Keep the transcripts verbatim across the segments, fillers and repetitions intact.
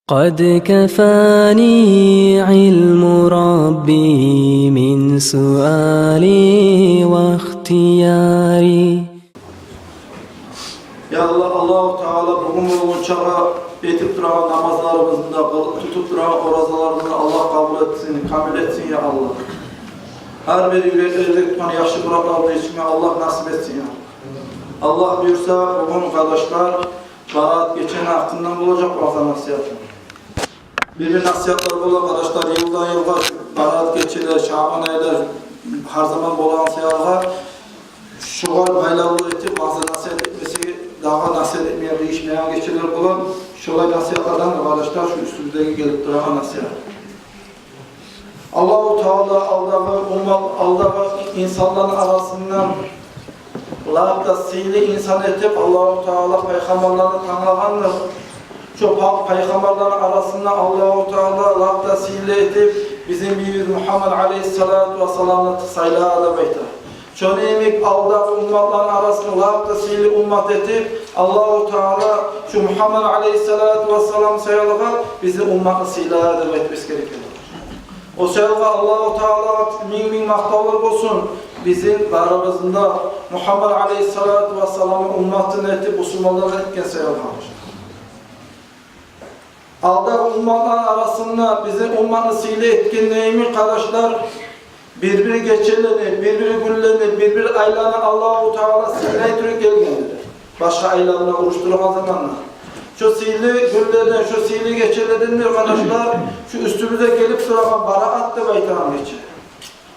قد كفاني علم ربي من سؤالي واختياري. Я Аллагь, Аллагьу Таала бугюн болгъунчагъа этип турагъан намазларыбызны да, къыл-, тутуп турагъан оразаларыбызны да Аллагь къабул этсин, камил этсин, я Аллагь. Гьар бир юреклерде тутгъан яхшы буйрукъларыбызны ичме Аллагь насип этсин, я Аллагь. Аллагь буюрса, бугюн, къардашлар, Бараат гечени гьакъындан болажакъ ваъза-насигьат. Бир-бир насигьатлар бола, къардашлар, йылдан йылгъа Бараат гечелер, Шабан айлар гьар заман болагъан саялы, шогъар байлавлу этип ваъза-насигьат этмесе, дагъы насигьат этмеге къыйышмайгъан гечелер бола. Шолай насигьатлардан да, къардашлар, шу уьстюбюздеги гелип турагъан насигьат. Аллагьу Таала алдагъы уммат, алдагъы инсанланы арасындан лап да сыйлы инсан этип Аллагьу Таала пайхаммарланы танглагъандыр. Шо па-, пайхаммарланы арасында Аллагьу Таала лап да сыйлы этип бизин бийибиз Мугьаммад алейгьиссалату вассаламны сайлады деп айта. Шону йимик алдагъы умматланы арасында лап да сыйлы уммат этип Аллагьу Таала шу Мугьаммад алейгьиссалату вассалам саялы бизин умматны сыйлады деп айтып эсгерген. О саялы Аллагьу Таалагъа минг-минг макътавлар болсун, бизин барыбызны да Мугьаммад алейгьиссалату вассаламны умматын этип, бусурманлар этген саялы. Алдагъы умматланы арасында бизин умматны сыйлы этгендей йимик, къардашлар, бир-бир гечелени, бир-бир гюнлени, бир-бир айланы Аллагьу Таала сыйлай туруп гелгендир. Башгъа айлар булан урушдургъан заманда. Шо сыйлы гюнлерден, шо сыйлы гечелерден, къардашлар, шу уьстюбюзге гелип турагъан Бараат деп айтагъан гече.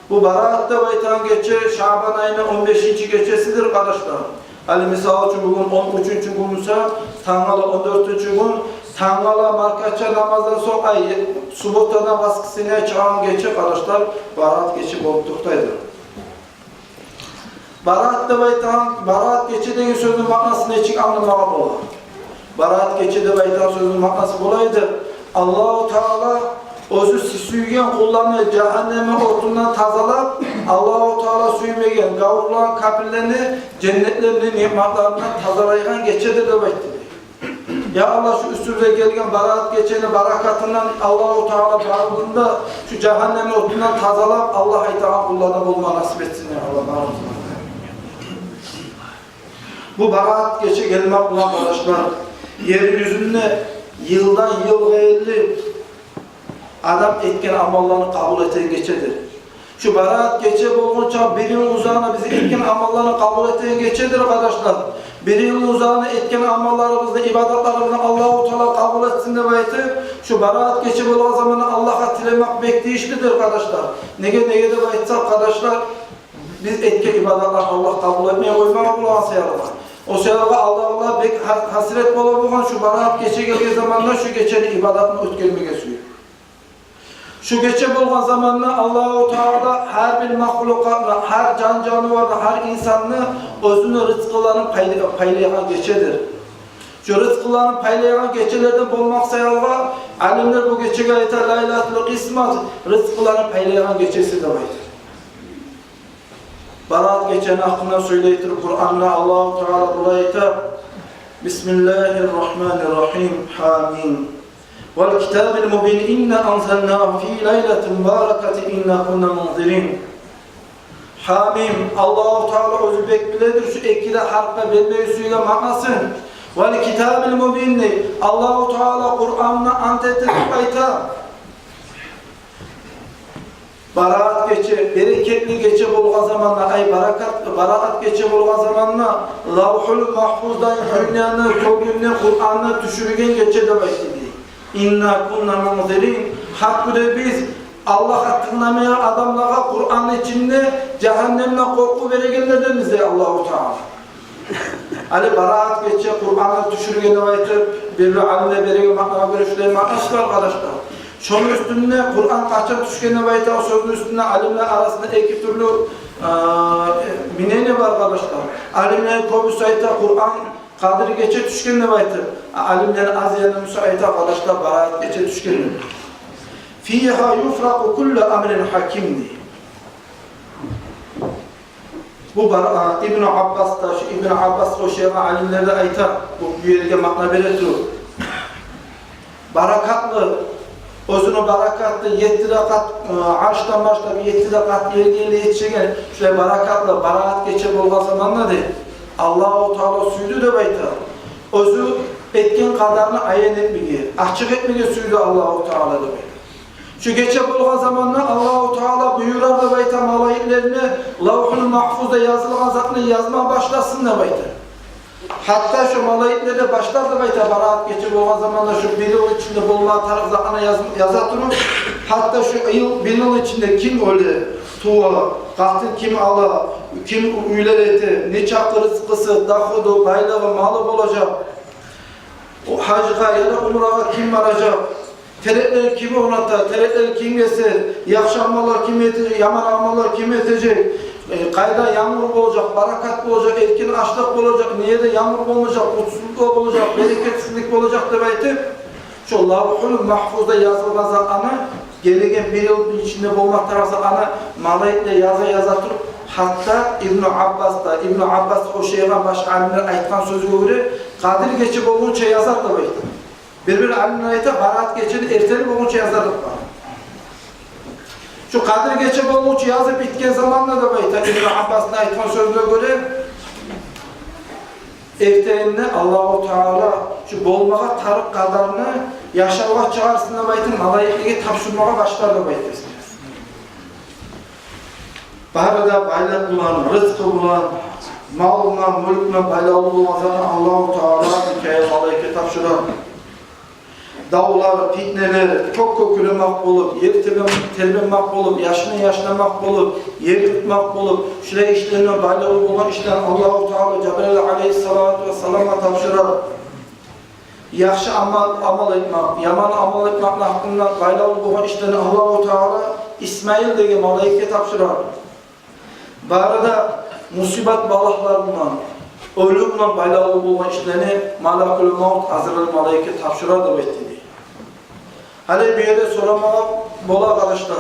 Бу Бараат деп айтагъан гече Шабан айны он бешинчи гечесидир, къардашлар. Гьали, мисал учун, бугюн он уьчюнчю гюн буса, тангала он дёртюнчю гюн, тангала маркача намаздан сонг, ай, субботадан воскресеньеге чыгъагъан гече, къардашлар, Бараат гече болуп токътайды. Бараат деп айтагъан, Бараат гече деген сёзню маънасын нечик англамагъа бола? Бараат гече деп айтагъан сёзню маънасы болайды: Аллагьу Таала оьзю сю-, сюйген къулланы жагьаннемни отундан тазалап, Аллагьу Таала сюймеген, гавурлагъан капирлени женнетлени ниъматларындан тазалайгъан гечедир деп айтды. Я Аллагь, шу уьстюбюзге гелген Бараат гечени баракатындан Аллагьу Таала барыбызны да шу жагьаннемни отундан тазалап, Аллагь айтагъан къуллардан болма насип этсин, я Аллагь, барыбызгъа. Бу Бараат гече гелмек булан, къардашлар, ер юзюнде йылдан йылгъа ерли адам этген амалланы къабул этеген гечедир. Шу Бараат гече болгъунча бир йыл узагъына биз этген амалланы къабул этеген гечедир, къардашлар. Бир йыл узагъына этген амалларыбызны, ибадатларыбызны Аллагьу Таала къабул этсин деп айтып, шу Бараат гече болгъан заманда Аллагьгъа тилемек бек тийишлидир, къардашлар. Неге, неге деп айтсакъ, къардашлар, биз этген ибадатлар Аллагь къабул этмей къоймагъа болагъан саялы. О саялы алдагъылар бек гьа-, гьасирет бола болгъан шу Бараат гече гелген заманда шу гечени ибадатын оьтгермеге сююп. Шу гече болгъан заманда Аллагьу Таала гьар бир махлукъатны, гьар жан-жаныварны, гьар инсанны оьзюню рызкъыларын пайлай-, пайлайгъан гечедир. Шу рызкъыларын пайлайгъан гечелерден болмакъ саялы алимлер бу гечеге айта Лайлатул Къисмат, рызкъыларын пайлайгъан гечеси деп айта. Бараат гечени гьакъында сёйлей туруп, Къуранда Аллагьу Таала булай айта: بسم الله الرحمن الرحيم. حم. والكتاب المبين. إنا أنزلناه في ليلة مباركة إنا كنا منذرين. Гьамим. Аллагьу Таала оьзю бек биледир шу эки де гьарпгъа бермеге сюйген маънасын. والكتاب المبين. Аллагьу Таала Къуранда ант этип айта. Бараат гече, берекетли гече болгъан заманда, ай, баракат, Бараат гече болгъан заманда Лавгьул Магьфуздан дюньяны кёгюнде Къуранны тюшюрген гече деп айтды дей. إنا كنا منذرين. Гьакъ кюйде биз Аллагьгъа тынгламайгъан адамлагъа Къуранны ичинде жагьаннемден къоркъув берегенлерденбиз дей Аллагьу Таала. Гьали Бараат гече Къуранны тюшюрген деп айтып, бир-бир алимлер береген маънагъа гёре шулай маънасы бар, къардашлар. Шону уьстюнде Къуран къачан тюшген деп айта, о сёзню уьстюнде алимлер арасында эки тюрлю, а, мнение бар, къардашлар. Алимлер кёбюсю айта Къуран Къадир гече тюшген деп айтып, а алимлер аз яны буса айта, къардашлар, Бараат гече тюшген деп. فيها يفرق كل أمر حكيم дей. Бу бар, а, Ибну Аббас да, шу Ибну Аббас къошагъан алимлер де айта, бу, бу ерге маъна бере туруп. Баракатлы, оьзюню баракатлы етти де къат, э, аршдан башлап етти де къат ерге ерли етишеген, шулай баракатлы Бараат гече болгъан заманда, дей, Аллагьу Таала сюйдю деп айта оьзю этген къадарны аян этмеге, ачыкъ этмеге сюйдю Аллагьу Таала деп айта. Шу гече болгъан заманда Аллагьу Таала буюрар деп айта малайиклерине, Лавхул Магьфузда язылгъан затны язма башласын деп айта. Гьатта шу малайиклер де башлар деп айта, Бараат гече болгъан заманда шу бир йыл ичинде болма тарыкъ затны яз-, яза туруп, гьатта шу йыл, бир йыл ичинде ким оьле, тува, къатын ким ала, ким уьйлер эте, нечакъы рызкъысы, доходу, байлыгъы, малы болажакъ, о гьажгъа яда умрагъа ким баражакъ, тереклер ким орната, тереклер ким гесе, яхшы амаллар ким этежек, яман амаллар ким этежек, э, къайда янгур болажакъ, баракат болажакъ, эркин ашлыкъ болажакъ, не ерде янгур болмажакъ, къутсузлукъ болажакъ, берекетсизлик болажакъ деп айтып, шо Лавхул Магьфузда язылгъан затны, гелеген бир йыл ичинде болма тарыкъ затны малайиклер яза-яза туруп, гьатта Ибну Аббас да, Ибну Аббас ошайгъан башгъа алимлер айтгъан сёзге гёре, Къадир гече болгъунча язар деп айта. Бир-бир алимлер айта, Бараат гечени эртени болгъунча язар деп бар. Шу Къадир гече болгъунча язып битген заманда деп айта, Ибну Аббасны айтгъан сёзюне гёре, эртенинде Аллагьу Таала шу болмагъа тарыкъ къадарны яшавгъа чыгъарсын деп айтып, малайиклеге тапшурмагъа башлар деп айта. Бары да байлыкъ булан, рызкъы булан, мал булан, мюлк булан байлавлу болгъан затны Аллагьу Таала Микаил малайикге тапшурар. Давлар, питнелер, кёк кёкюремек болуп, ер тербен-, тербенмек болуп, яшны яшнамакъ болуп, ер ютмакъ болуп, шулай ишлер булан байлавлу болгъан ишлени Аллагьу Таала Жабраил алайгьиссалату вассаламгъа тапшурар. Яхшы амал, амал этмек, яман амал этмекни гьакъында байлавлу болгъан ишлени Аллагьу Таала Исмаил деген малайикге тапшурар. Бары да мусибат-балагьлар булан, оьлюм булан байлавлу болгъан ишлени Малакул Мавт Азраил малайикге тапшурар деп айтды. Гьали бу ерде сорамагъа бола, къардашлар.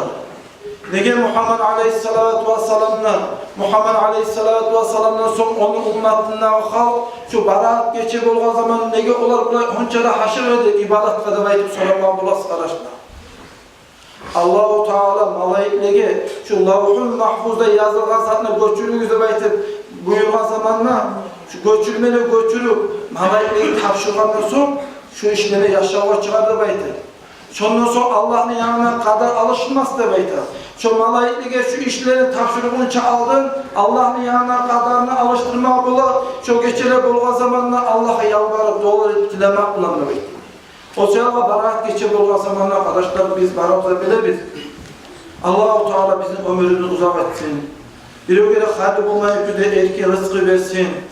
Неге Мугьаммад алайгьиссалату вассаламдан, Мугьаммад алайгьиссалату вассаламдан сонг ону умматындагъы халкъ шу Бараат гече болгъан заман неге олар булай онча да гьашыкъ эди ибадатгъа деп айтып сорамагъа боласыз, къардашлар. Аллагьу Таала малайиклеге шу Лавхул Магьфузда язылгъан затны гёчюрюгюз деп айтып буюргъан заманда, шу гёчюрмени гёчюрюп, малайиклеге тапшургъандан сонг, шу ишлени яшавгъа чыгъар деп айтып. Шондан сонг Аллагьны янындан къадар алышынмас деп айта. Шо малайиклеге шу ишлени тапшургъунча алдын Аллагьны янындан къадарны алышдырмагъа бола, шо гечелер болгъан заманда Аллагьгъа ялбарып, дуалар этип, тилемек булан деп айта. О саялы Бараат гече болгъан заманда, къардашлар, биз барыбыз да билебиз. Аллагьу Таала бизин оьмюрюбюзню узакъ этсин. Биревге де хайырлы болмайгъан кюйде эркин рызкъы берсин.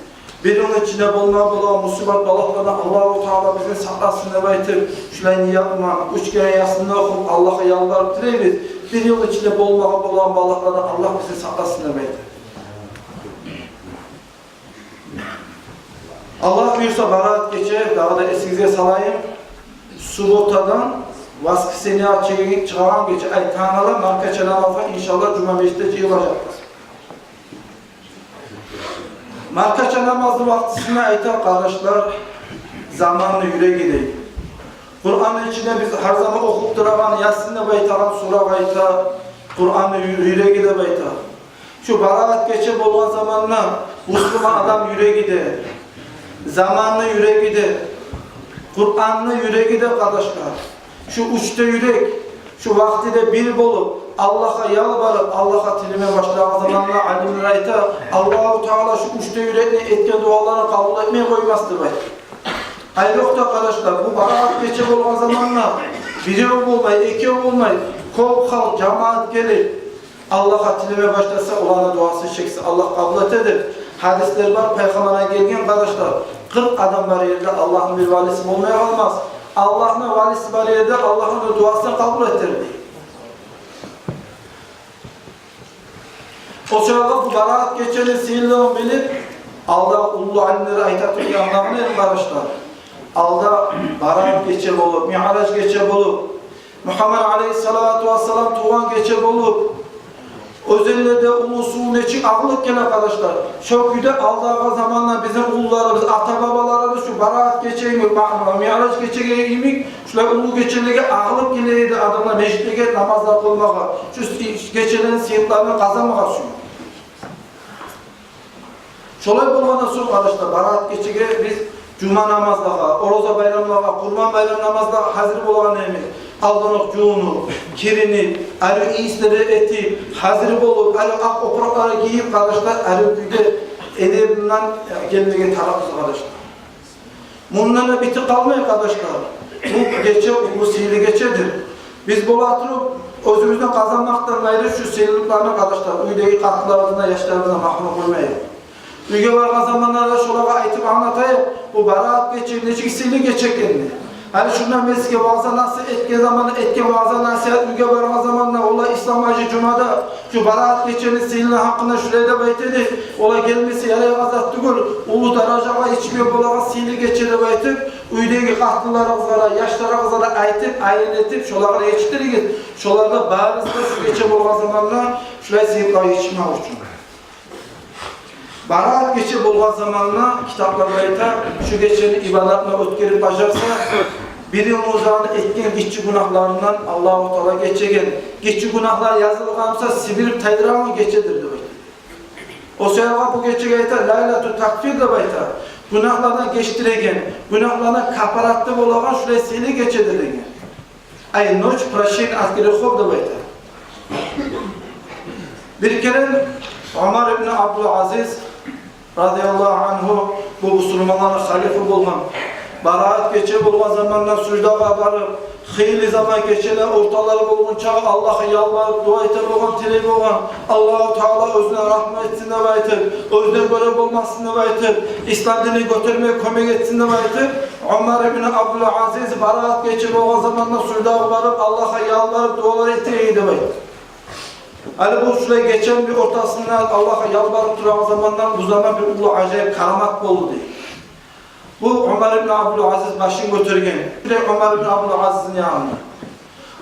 Бир йыл ичинде болма болагъан мусибат-балагьлардан Аллагьу Таала бизин сакъласын деп айтып, шулай ният булан уьч керен Ясинни охуп, Аллагьгъа ялбарып тилейбиз. Бир йыл ичинде болмагъа болагъан балагьлардан Аллагь бизин сакъласын деп айтып. Аллагь буюрса, Бараат гече, дагъы да эсигизге салайым, субботадан воскресеньеге чыгъагъан гече, ай, тангала маркача намазгъа, иншаллагь, жума межитде жыйылажакъбыз. Маркача намазны вакътисинде айта, къардашлар, заманны юреги дей. Къуранны ичинде биз гьар заман охуп турагъан Ясин деп айтагъан сура айта, Къуранны ю-, юреги деп айта. Шу Бараат гече болгъан заманда бусурман адам юреги де, заманны юреги де, Къуранны юреги де, къардашлар. Шу уьч де юрек шу вакътиде бир болуп, Аллагьгъа ялбарып, Аллагьгъа тилеме башлагъан заманда, алимлер айта, Аллагьу Таала шу уьч де юрекни этген дуаларын къабул этмей къоймас деп айта. Айрокъда, къардашлар, бу Бараат гече болгъан заманда бирев болмай, экев болмай, кёп халкъ, жамаат гелип, Аллагьгъа тилеме башласа, оланы дуасын шексиз Аллагь къабул этедир. Гьадислер бар, Пайхаммардан гелген, къардашлар, къыркъ адам бар ерде Аллагьны бир валиси болмай къалмас. Аллагьны валиси бар ерде Аллагьны дуасын къабул этер дей. О саялы бу Бараат гечени сыйлылыгъын билип, алда уллу алимлер айта тургъан, къардашлар. Алда Бараат гече болуп, Миъраж гече болуп, Мугьаммад алайгьиссалату вассалам тувгъан гече болуп, Оьзенлерде уллу сув нечик агъылып геле, къардашлар. Шо кюйде алдагъы заманда бизин уллуларыбыз, ата-бабаларыбыз шу Бараат гече йимик, Ма-, Миъраж гечеге йимик, шулай уллу гечелеге агъылып геле эди адамлар межитлеге намазлар къылмагъа, шу си-, гечелени сыйлыкъларын къазанмагъа сююп. Шолай болгъандан сонг, къардашлар, Бараат гечеге биз жума намазлагъа, ораза байрамлагъа, Къурбан байрам намазлагъа гьазир болагъан эдик. Алданокъ жувунуп, киринип, арив ийислер этип, гьазир болуп, арив акъ опуракълар гийип, къардашлар, арив кюйде эдебинден гелмеге тарыкъбыз, къардашлар. Мундан да битип къалмай, къардашлар. Бу гече уллу сыйлы гечедир. Биз бола туруп, оьзюбюзден къазанмакъдан къайры шу сыйлылыкъланы, къардашлар, уьйдеги къатынларыбызны, яшларыбызны магьрюм къоймайыкъ. Уьйге баргъан заманда да шолагъа айтып англатайыкъ, бу Бараат гече нечик сыйлы гече экенни. Гьали шунда межитге ваъза-насигьат этген заманда, этген ваъза-насигьат, уьйге баргъан заманда, олар ислам гьажи жумада шу Бараат гечени сыйлыны гьакъында шулай деп айта эди, олар гелмесе ярайгъан зат тюгюл, уллу даражагъа етишме болагъан сыйлы гече деп айтып, уьйдеги къатынларыгъызгъа да, яшларыгъызгъа да айтып, аян этип, шолагъа да етишдиригиз. Шолар да барысы да шу гече болгъан заманда шулай сыйлыкълагъа етишмек учун. Бараат гече болгъан заманда китапларда айта, шу гечени ибадатына оьтгерип бажарса, бир йыл узагъына этген гиччи гюнагьларындан Аллагьу Таала гечеген. Гиччи гюнагьлар язылгъан буса, сибирип тайдырагъан гечедир деп айта. О саялы бу гечеге айта, Лайлату Такфир деп айта. Гюнагьлардан гечдиреген, гюнагьлардан каппаратны болагъан шулай сыйлы гечедир деген. Ай, ночь прощения от грехов деп айта. Бир керен Умар ибн Абдул Азиз, радияллагьу ангьу, бу бусурманланы халифа болгъан. Бараат гече болгъан заманда суждагъа барып, хыйлы заман, гечени орталары болгъунчагъа Аллагьгъа ялбарып, дуа эте болгъан, тилей болгъан. Аллагьу Таала оьзюне рагьмат этсин деп айтып, оьзюне гёре болмасын деп айтып, ислам динни гётермеге кёмек этсин деп айтып, Умар ибн Абдул Азиз Бараат гече болгъан заманда суждагъа барып, Аллагьгъа ялбарып, дуалар эте эди деп айта. Гьали бу шулай гечени бир ортасында Аллагьгъа ялбарып турагъан заманда, бу заман бир уллу ажайып карамат болду дей. Бу Умар ибн Абдул Азиз башын гётерген. Бир Умар ибн Абдул Азизни янына.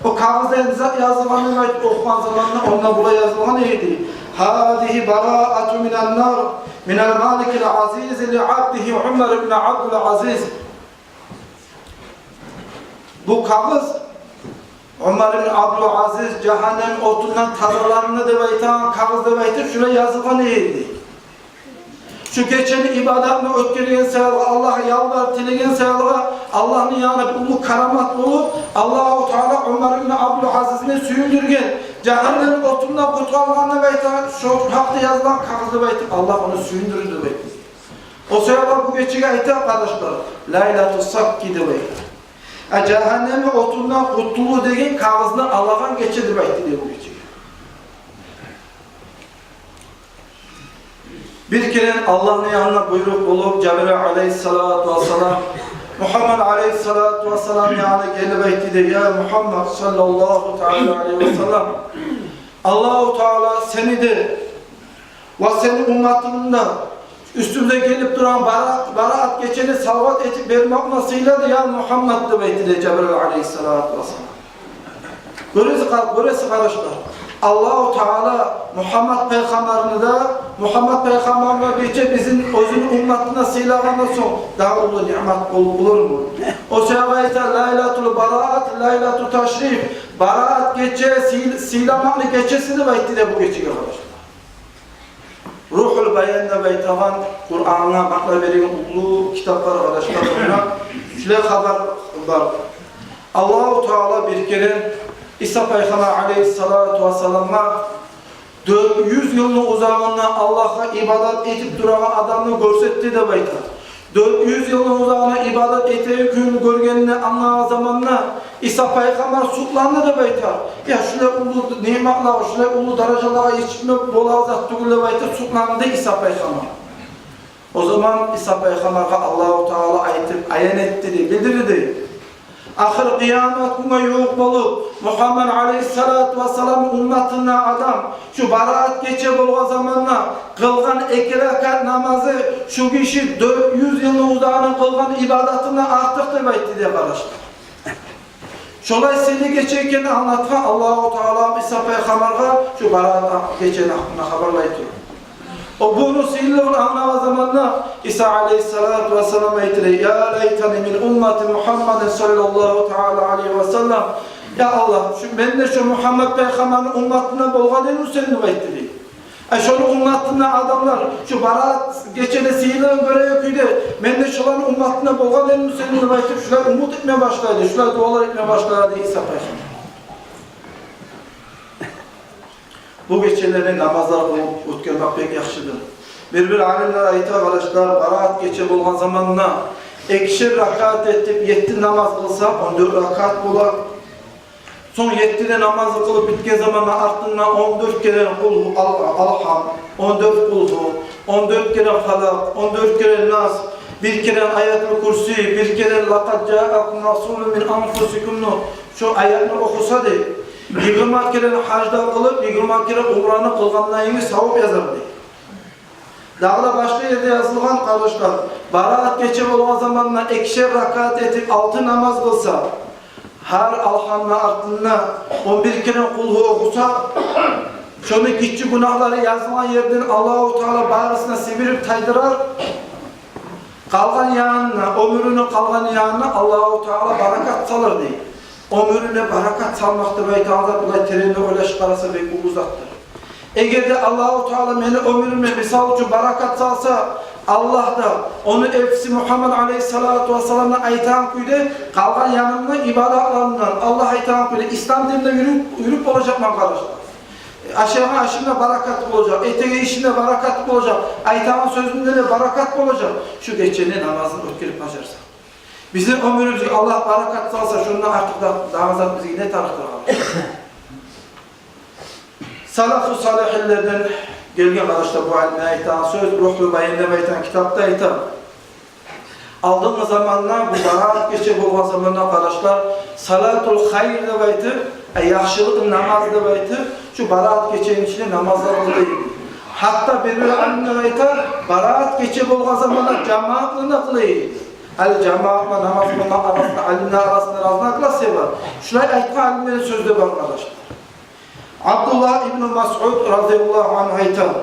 О кагъызда не зат язылгъанын айтып охугъан заманда, онда булай язылгъан эди: «Гьазигьи бараату минан нар, минал маликил азиз ли абдигьи Умар ибн Абдул Азиз». Бу кагъыз Умар ибн Абдул Азиз жагьаннем отундан тазаланды деп айтагъан кагъыз деп айтып, шулай язылгъан эди. Шу гечени ибадатына оьтгерген саялы, Аллагьгъа ялбарып тилеген саялы, Аллагьны янына уллу карамат болуп, Аллагьу Таала Умар ибн Абдул Азизни сююндюрген. Жагьаннем отундан къутгъаргъан деп айта, шо гьакъда язылгъан кагъыз деп айтып, Аллагь ону сююндюрдю деп айта. О саялы бу гечеге айта, къардашлар, Лайлату Сакки деп айта. А жагьаннем отундан къутулду деген кагъызны алагъан гече деп айтты дей бу гечеге. Бир керен Аллагьны янындан буйрукъ болуп, Жабраил алайгьиссалату вассалам Мугьаммад алайгьиссалату вассаламны янына гелип айтды дей: «Я Мугьаммад саллаллагьу таала алайгьи вассалам, Аллагьу Таала сени де ва сени умматынгны да уьстюбюзге гелип турагъан Бараат, Бараат гечени савгъат этип бермек булан сыйлады, я Мугьаммад», — деп айтды дей Жабраил алайгьиссалату вассалам. Гёресиз, къар-, гёресиз, къардашлар, Аллагьу Таала Мугьаммад пайхаммарны да, Мугьаммад пайхаммарны да бирче бизин оьзюню умматына сыйлагъандан сонг дагъы уллу ниъмат болуп болурму? О саялы айта: «Лайлатул бараат, лайлату ташриф». Бараат гече сый-, сыйламакъны гечеси деп айтды дей бу гечеге, къардашлар. Рухул Баян деп айтагъан, Къурангъа маъна береген уллу китап бар, къардашлар, онда шулай хабар бар. Аллагьу Таала бир керен Иса пайхаммар алайгьиссалату вассаламгъа дёрт юз йылны узагъында Аллагьгъа ибадат этип турагъан адамны гёрсетди деп айта. Дёрт юз йылны узагъына ибадат этеген кюйню гёргенин англагъан заманда Иса пайхаммар сукъланды деп айта. Я, шулай уллу ниъматлагъа, шулай уллу даражалагъа етишме болагъан зат тюгюл деп айтып сукъланды Иса пайхаммар. О заман Иса пайхаммаргъа Аллагьу Таала айтып, аян этди дей, билдирди дей. Ахыр къыямат гюнге ювукъ болуп, Мугьаммад алайгьиссалату вассаламны умматындан адам шу Бараат гече болгъан заманда къылгъан эки ракаат намазы шу гиши дёрт юз йылны узагъына къылгъан ибадатындан артыкъ деп айтды дей, къардашлар. Шолай сыйлы гече экенин англатгъан Аллагьу Таала Иса пайхаммаргъа шу Бараат гечени гьакъында хабарлай туруп. О буну сыйлылыгъын англагъан заманда Иса алайгьиссалату вассалам айтды: «Я лайтани мин уммати Мухаммадин саллаллагьу таала алайгьи ва саллам». «Я Аллагь, шу, мен де шу Мухаммад пайхаммарны умматындан болгъан эдим эсе», – деп айтды дей. Э, шону умматындан адамлар шу Бараат гечени сыйлылыгъын гёреген кюйде, «Мен де шоланы умматындан болгъан эдим эсе», – деп айтып, шулай умут этме башлады, шулай дуалар этме башлады Иса пайхаммар. Бу гечелени намазлар къылып оьтгермек бек яхшыдыр. Бир-бир алимлер айта, къардашлар, Бараат гече болгъан заманда экишер ракаат этип етти намаз къылса, он дёрт ракаат бола. Сонг етти де намазны къылып битген заманда артындан он дёрт керен Къулгьу ал-, Алгьам, он дёрт Къулгьу, он дёрт керен Фалакъ, он дёрт керен Нас, бир керен Аятул Курси, бир керен «Лакъад жаакум расулун мин анфусикум»ну, шу аятны охуса дей, йигирма керен гьаж да къылып, йигирма керен умраны къылгъандан йимик савап язар дей. Дагъы да башгъа ерде язылгъан, къардашлар, Бараат гече болгъан заманда экишер ракаат этип алты намаз къылса, гьар Алгьамны артында он бир керен Къулгьу охуса, шону гиччи гюнагьлары язылгъан ерден Аллагьу Таала барысын да сибирип тайдырар. Къалгъан янына, оьмюрюню къалгъан янына Аллагьу Таала баракат салар дей. Оьмюрюне баракат салмакъ деп айтагъан зат, булай теренде ойлашып къараса, бек уллу затдыр. Эгер де Аллагьу Таала мени оьмюрюме, мисал учун, баракат салса, Аллагь да ону элчиси Мухаммад алайгьиссалату вассалам да айтагъан кюйде къалгъан янымны ибадатларымдан, Аллагь айтагъан кюйде ислам динде юрюп, юрюп болажакъман, къардашлар. Ашайгъан ашымда баракат болажакъ, этеген ишимде баракат болажакъ, айтагъан сёзюмде де баракат болажакъ. Шу гечени намазын оьтгерип бажарса. Бизин оьмюрюбюзге Аллагь баракат салса, шондан артыкъ да, дагъы зат бизге не тарыкъдыр, къардашлар? Салафу салигьинлерден гелген, къардашлар, бу алимлер айтагъан сёз, «Рухлу Баян» деп айтагъан китапда айта. Алдынгъы заманда, бу Бараат гече болгъан заманда, къардашлар, салатул хайр деп айтып, э, яхшылыкъ намаз деп айтып, шу Бараат гечени ичинде намазлар къыла эди. Гьатта бир-бир алимлер айта, Бараат гече болгъан заманда жамаатлы да къыла эди. Гьали жамаатла намаз къылмакъ арасында, алимлер арасында разногласия бар. Шулай айтгъан алимлени сёзлери бар, къардашлар. Абдуллагь ибну Масъуд разияллагьу ангьу айта: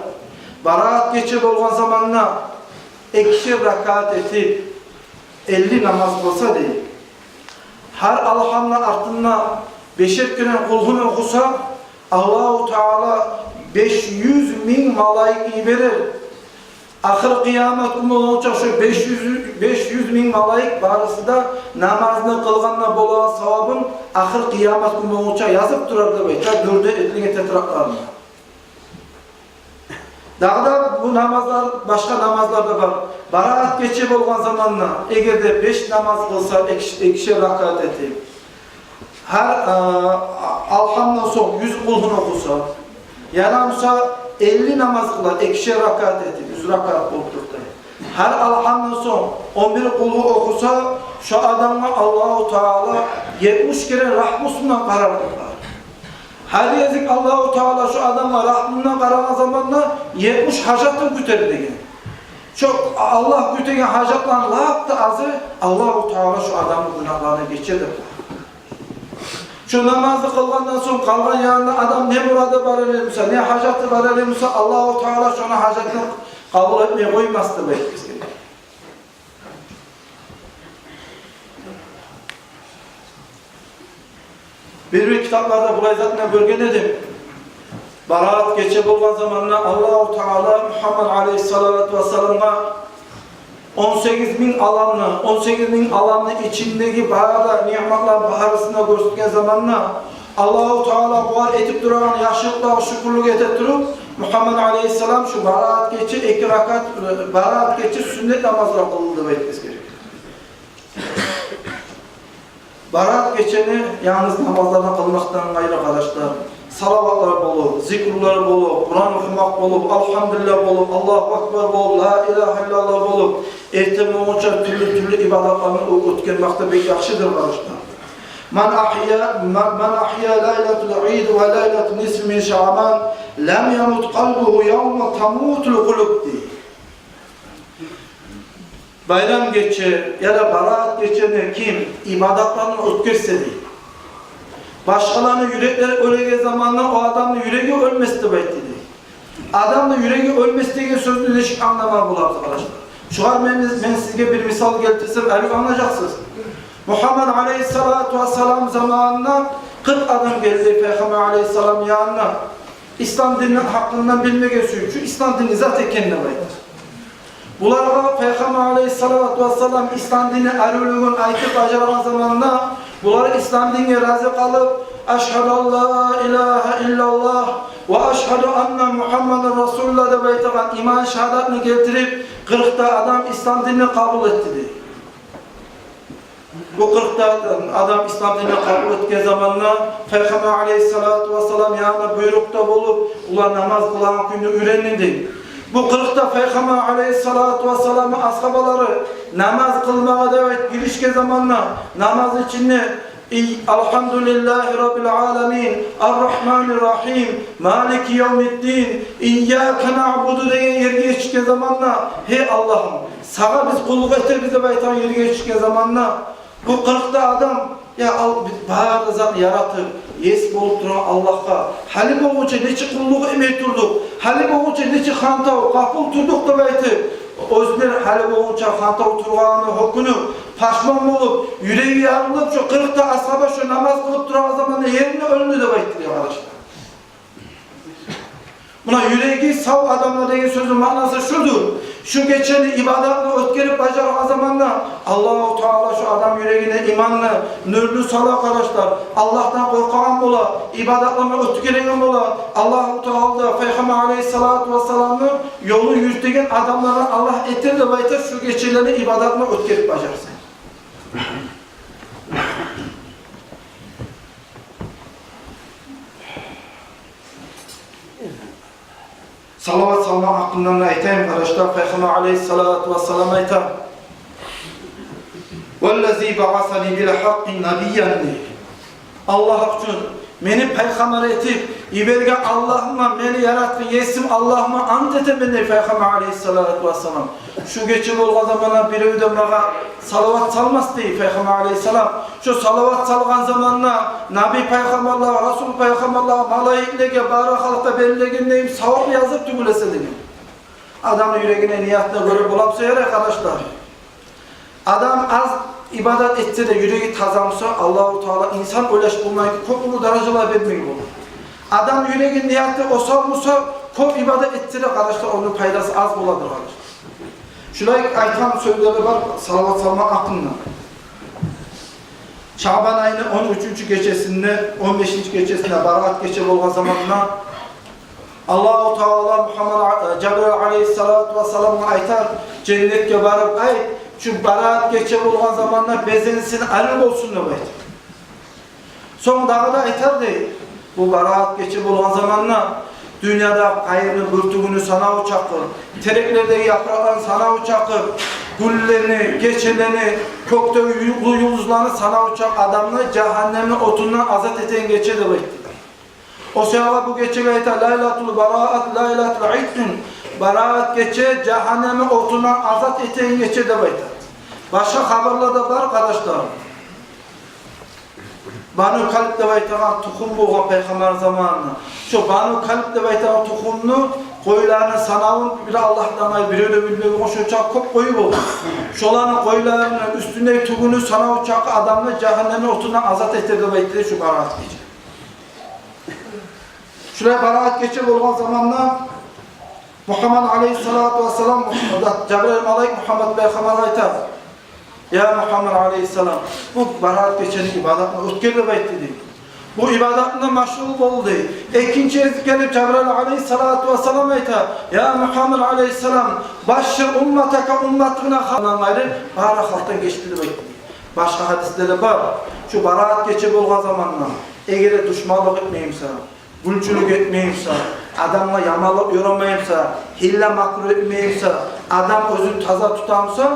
«Бараат гече болгъан заманда экишер ракаат этип, элли намаз къылса, – дей, – гьар Алгьамны артында бешер керен Къулгьуну охуса, Аллагьу Таала беш юз минг малайик йиберер. Ахыр къыямат гюн болгъунча шу беш юз, беш юз минг малайик барысы да намазны къылгъанда болагъан савабын ахыр къыямат гюн болгъунча язып турар», – деп айта, дёрде эдилген тетрадларына. Дагъы да бу намазлар, башгъа намазлар да бар. Бараат гече болгъан заманда, эгер де беш намаз къылса, экиш-, экишер ракаат этип, гьар, а, а, Алгьамдан сонг юз Къулгьуну охуса, яда буса элли намаз къыла, экишер ракаат этип, юз ракаат болуп туруп да. Гьар Алгьамдан сонг он бир Къулгьу охуса, шо адамгъа Аллагьу Таала етмиш керен рагьмусундан къарар. Гьар гезик Аллагьу Таала шо адамгъа рагьмусундан къарагъан заманда етмиш гьажатын кютер деген. Шо Аллагь кютеген гьажатланы лап да азы, Аллагьу Таала шо адамны гюнагьларын гечер деп. Шо намазны къылгъандан сонг къалгъан янында адам не мурады бар эди буса, не гьажаты бар эди буса, Аллагьу Таала шону гьажатын къабул этмей къоймас деп айтып бизге. Бир-бир китапларда булай затны гёрген эдим. Бараат гече болгъан заманда Аллагьу Таала Мухаммад алейгьиссалату вассаламгъа он сегиз минг аламны, он сегиз минг аламны ичиндеги бары да ниъматланы барысын да гёрсетген заманда, Аллагьу Таала бугъар этип турагъан яхшылыкълагъа шюкюрлюк эте туруп, Мухаммад алейгьиссалам шу Бараат гече эки ракаат, э, Бараат гече сюннет намазлар къылды деп айтмагъа герек. Бараат гечени янгыз намазланы къылмакъдан къайры, къардашлар, салаватлар болуп, зикрулар болуп, Къуран охумакъ болуп, Алгьамдулиллагь болуп, Аллагьу акбар болуп, Ла илагьа иллаллагь болуп, эртен болгъунча тюрлю-тюрлю ибадатланы о-, оьтгермек де бек яхшыдыр, къардашлар. «Ман агьйа, ман, ман агьйа лайлатал иди ва лайлатан нисфи мин шаъбан, лам ямут къалбугьу явма тамутул къулуб», – дей. Байрам гече яда Бараат гечени ким ибадатланы оьтгерсе, дей, Башгъаланы юреклери оьлеген заманда о адамны юреги оьлмес деп айтды дей. Адамны юреги оьлмес деген сёзню нечик англама болабыз, къардашлар? Шугъар мен, мен сизге бир мисал гелтирсем, арив англажакъсыз. Мугьаммад алейгьиссалату вассалам заманына къыркъ адам гелди Пайхаммар алейгьиссалам янына. Ислам динни гьакъындан билмеге сююп, шу ислам дини зат экенин айтды. Булагъа Пайхаммар алейгьиссалату вассалам ислам динни аривлюгюн айтып бажаргъан заманда, булар ислам динге рази къалып, «Ашгьаду ан ла илагьа иллаллагь ва ашгьаду анна Мугьаммадан расулуллагь» деп айтагъан иман шагьадатны гелтирип, къыркъ да адам ислам динни къабул этди дей. Бу къыркъ да адам ислам динни къабул этген заманда Пайхаммар алейгьиссалату вассалам янына буйрукъ да болуп, олар намаз къылагъан кюйню уьйренди дей. Бу къыркъ да Пайхаммар алейгьиссалату вассаламны асгьабалары намаз къылмагъа деп айтып гиришген заманда намаз ичинде: «Ий, Алгьамдулиллагьи раббил аламин, Аррагьманир рагьим, Малики явмиддин, ийяка наъбуду» деген ерге етишген заманда: «Гьей Аллагьым, сагъа биз къуллукъ этербиз» деп айтагъан ерге етишген заманда, бу къыркъ да адам: «Я Ал-, биз бары затны яратып, ес болуп тургъан Аллагьгъа гьали болгъунча нече къуллукъ этмей турдукъ, гьали болгъунча нече хантав, къапул турдукъ» деп айтып, оьзлер гьали болгъунча хантав тургъанына гьёкюнюп, пашман болуп, юреги ярылып, шо къыркъ да асгьаба шо намаз къылып турагъан заманда еринде оьлдю деп айтды дей, къардашлар. Муна, юреги сав адамлар деген сёзню маънасы шудур. Шу гечени ибадатны оьтгерип бажаргъан заманда Аллагьу Таала шу адам юрегине иманны нюрню сала, къардашлар. Аллагьдан къоркъагъан бола, ибадатланы оьтгереген бола. Аллагьу Таала да, Пайхаммар алейгьиссалату вассаламны ёлун юрютеген адамлардан Аллагь этер деп айтар, шу гечелени ибадатны оьтгерип бажарса. Салават салмакъ гьакъындан да айтайым, къардашлар. Пайхаммар алейгьиссалату вассалам айта: «Валлази баъасани бил гьакъкъи набиян», — дей. Аллагь учун, мени пайхаммар этип йиберген Аллагьыма, мени яратгъан Есим Аллагьыма ант этемен, дей Пайхаммар алейгьиссалату вассалам. Шу гече болгъан заманда бирев де магъа салават салмас, дей Пайхаммар алейгьиссалам. Шу салават салгъан заманда наби пайхаммарлагъа, расул пайхаммарлагъа, малайиклеге, бары халкъгъа берилеген дейим савап язып тюгюл эсе деген. Адамны юрегине, ниятына гёре бола бу саялы, къардашлар. Адам аз ибадат этсе де, юреги таза буса, Аллагьу Таала инсан ойлашып болмайгъан кёп уллу даражалар бермеге бола. Адам юреги, нияты осал буса, кёп ибадат этсе де, къардашлар, ону пайдасы аз боладыр, къардашлар. Шулай айтгъан сёзлери бар салават салмакъ гьакъында. Шагьбан айны он уьчюнчю гечесинде, он бешинчи гечесинде, Бараат гече болгъан заманда Аллагьу Таала Мугьаммад а-, Жабраил алейгьиссалату вассаламгъа айтар: «Женнетге барып айт, шу Бараат гече болгъан заманда безенсин, арив болсун», — деп айтар. Сонг дагъы да айтар, дей, бу Бараат гече болгъан заманда дюньяда къайырны бюртюгюню санаву чакъы, тереклердеги япыракъланы санаву чакъы, гюнлени, гечелени, кёкдеги ю-, юлдузланы санаву чакъы адамны жагьаннемни отундан азат этеген гече деп айтды. О саялы бу гечеге айта Лайлатул Бараат, Лайлатул Иткъ, Бараат гече, жагьаннемни отундан азат этеген гече деп айта. Башгъа хабарлар да бар, къардашлар. Бану Калб деп айтагъан тухум болгъан пайхаммар заманында. Шо Бану Калб деп айтагъан тухумну къойларыны санавун бир Аллагьдан айры бирев де билмей болгъан, шонча кёп къою болгъан. Шоланы къойларыны, уьстюндеги тюгюню санаву чакъы адамны жагьаннемни отундан азат этер деп айтды шу Бараат гече. Шулай Бараат гече болгъан заманда Мугьаммад алейгьиссалату вассалам, Жабраил малайик Мугьаммад пайхаммаргъа айта: «Я Мугьаммад алейгьиссалам, бу Бараат гечени ибадатын оьтгер», — деп айтды, дей. «Бу ибадатында машгъул бол», — дей. Экинчи гезик гелип Жабраил алейгьиссалату вассалам айта: «Я Мугьаммад алейгьиссалам, башшир умматака, умматынга ха-, андан къайры бары халкъдан гечди», — деп айтды. Башгъа гьадислерде бар. Шу Бараат гече болгъан заманда, эгер де душманлыкъ этмей буса, гюнчюлюк этмей буса, адамгъа яманлыкъ ёрамай буса, гьилла-макру этмей буса, адам оьзюн таза тута буса,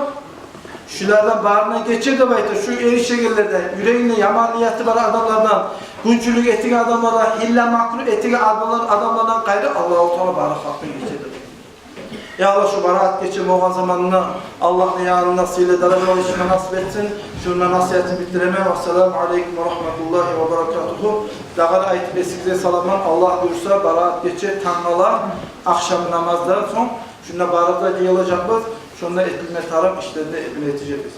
шулардан барына гечер деп айта. Шу эришегенлерден, юрегинде яман нияты бар адамлардан, гюнчюлюк этеген адамлардан, гьилла-макру этеген адамлар-, адамлардан къайры Аллагьу Таала бары халкъдан гечер деп айта. Я Аллагь, шу Бараат гече болгъан заманында Аллагьны янында сыйлы даражалар алышма насип этсин. Шунда насигьатны битдиремен. Ассаламу алейкум ва рагьматуллагьи ва баракатугьу. Дагъы да айтып эсигизге саламан, Аллагь буюрса, барагъат гече тангала, ахшам намаздан сонг, шунда барыбыз да жыйылажакъбыз, шонда этилме тарыкъ ишлени де этме етежекбиз.